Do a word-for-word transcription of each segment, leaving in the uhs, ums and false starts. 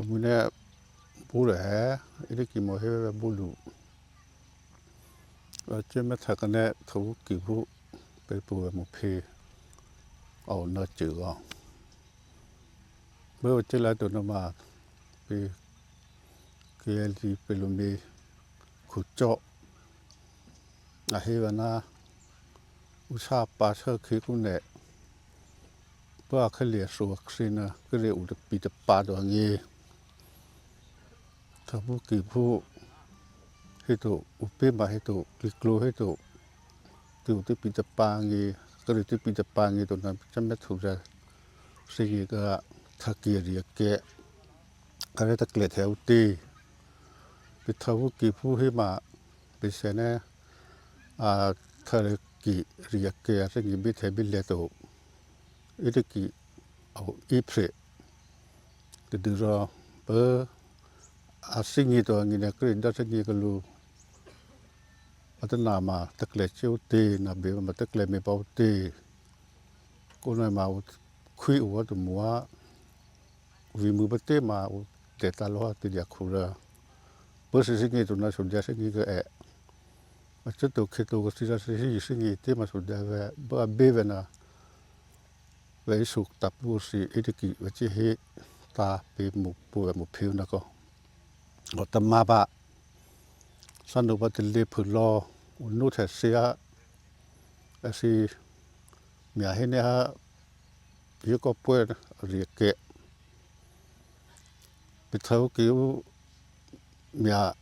Mune bure, iriki mo hewe bulu. Ache me takane tawu kibu pe pu mo pe au na chego. Be o chela to no ma pe ke li pe lo me kucho. Ahewa na usa pa sa ke kune. Ba ke le so ksina ke le u de pi de pa do ngi. Tabu ki bu heto upe ma heto kliklo heto. Tu te pi de pa ngi, ke le te pi de pa ngi to na chame tu da. Sigi ka taki ri ke. Kare ta kle te uti. Pe tabu ki bu he ma pe sene a tare ki ri ke a sigi bi te bi le to. Iri ki au ipre. Te duro pe a sigi to ngi ne kri da sigi ke lu. Ata na ma te kle che uti na be ma te kle me pa uti. Ko na ma u kui u wa tu mua. Wi mu ba te ma u te ta lo ha te dia kura. Pe si sigi to na so dia sigi ke e. Ma che to ke to ko si sa si sigi te ma so dia ve ba be ve na. Ve su ta pu si iri ki ve che he ta pe mu pu ve mu pe na ko. O ta ma ba. Sa no ba te le pu lo. U nu te si a. A si mi a he ne ha. Ye ko pu ri ke. Pe tau ki u mi a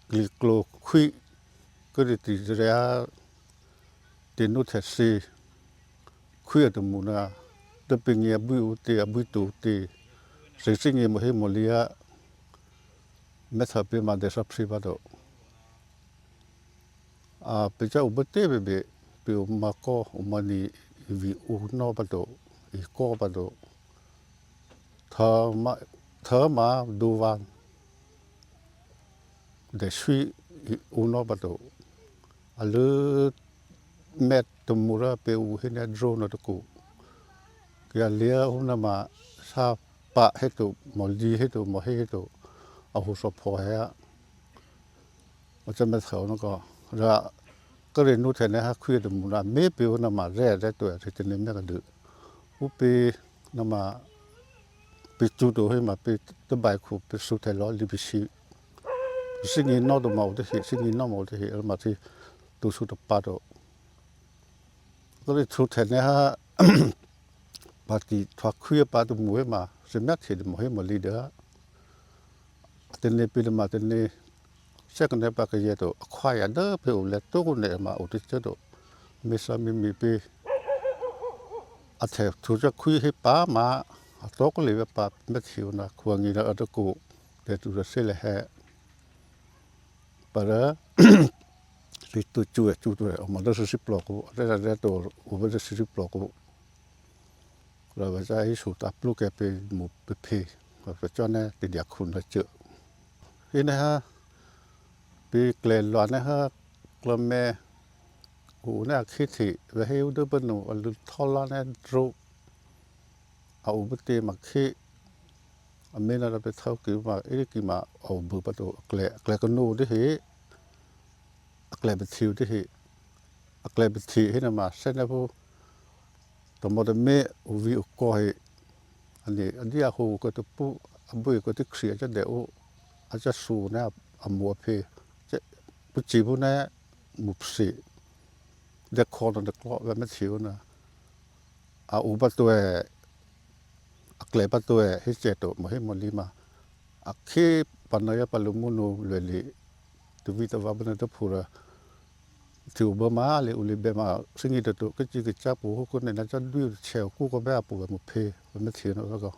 kliklo kui kuri ti zrea te nu te si kui atu muna te pingi a bui uti a bui tu uti se singi mo he mo lia me tha pe ma de sap si ba do. A pe cha u ba te be be pe u ma ko u ma ni vi u no ba do i ko ba do. Tha ma tha ma du van. De sui uno bato. Alu met tumura pe u hina drone to ku. Kia lia una ma sa pa hetu mo li hetu mo he hetu. A hu so po he a. O cha met kha uno ko. Ra kare nu te ne ha kui de muna me pe una ma re re to ya te ne me ka du. U pe na ma pe tu to he ma pe te bai ku pe su te lo li bi si. Singi no do mau te hi, singi no mau te hi, el ma ti tu su to pa do. Ko le tu te ne ha, pa ti tua kui pa do mu he ma, se ma ti de mo he mo li de ha. Te ne pi de ma te ne, se ko ne pa ke ye do, kwa ya de pe u le tu ne ma u te che do. Me sa mi mi pe. A te tu ja kui he pa ma, a to ko le pa me ti u na kwa ngi na a do ku, te tu ja se le he. Para ritu chue chutue o mada sisi ploku, re re to u bada sisi ploku. Kura baja isu taplu ke pe mu pe pe. Pe chone te dia kuna chu. Ine ha pe kle lo ne ha klome u ne a khiti ve he u de banu a lu thola ne dru. A u bete ma khi a mena ra pe thau ki ma iri ki ma a u bu pa to kle kle ko nu de he a kle be thiu de he a kle be thi he na ma se na bu to mo de me u vi u ko he ani a di a hu ko to pu a bu ko te khri a cha de u a cha su na a mu a phe che pu chi bu na mu psi de ko na de ko ve me thiu na. A u ba tue a kle ba tue he che to mo he mo li ma a khi pa na ya pa lu mu nu le li tu vi ta va ba na to phu ra ti u ba ma le u li be ma singi to to ke chi ke cha pu hu ko ne na cha du che ku ko be a pu mo phe mo thi no ko.